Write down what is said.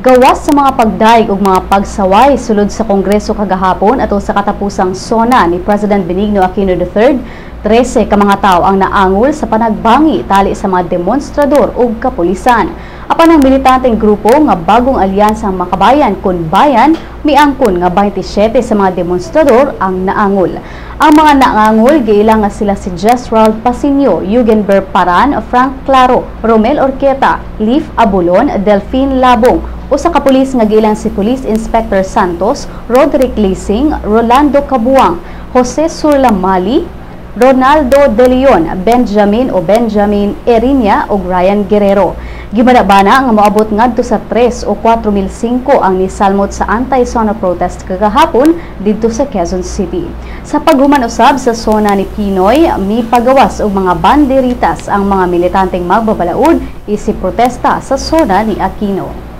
Gawas sa mga pagdayeg ug mga pagsaway sulod sa Kongreso kagahapon atol sa katapusang SONA ni President Benigno Aquino III, 13 ka mga tawo ang naangol sa panagbangi tali sa mga demonstrador ug kapulisan. Apan ang militanteng grupo nga Bagong Alyansang Makabayan kun Bayan miangkon nga 27 sa mga demonstrador ang naangol. Ang mga naangol giila nga sila si Jesrald Pacinio, Eugenber Paran, Frank Claro, Romel Orqueta, Leif Abulon, Delphine Labong, usa ka pulis nga giilang si Police Inspector Santos, Roderick Lising, Rolando Cabuang, Jose Surlamali, Ronaldo De Leon, Benjamin o Benjamin Erinia ug Ryan Guerrero. Gibanabana nga moabot ngadto sa 3 o 4,005 ang nisalmot sa anti-SONA protest kagahapon didto sa Quezon City. Sa paghuman usab sa SONA ni PNoy, mipagawas og mga banderitas ang mga militanteng magbabalaod isip protesta sa SONA ni Aquino.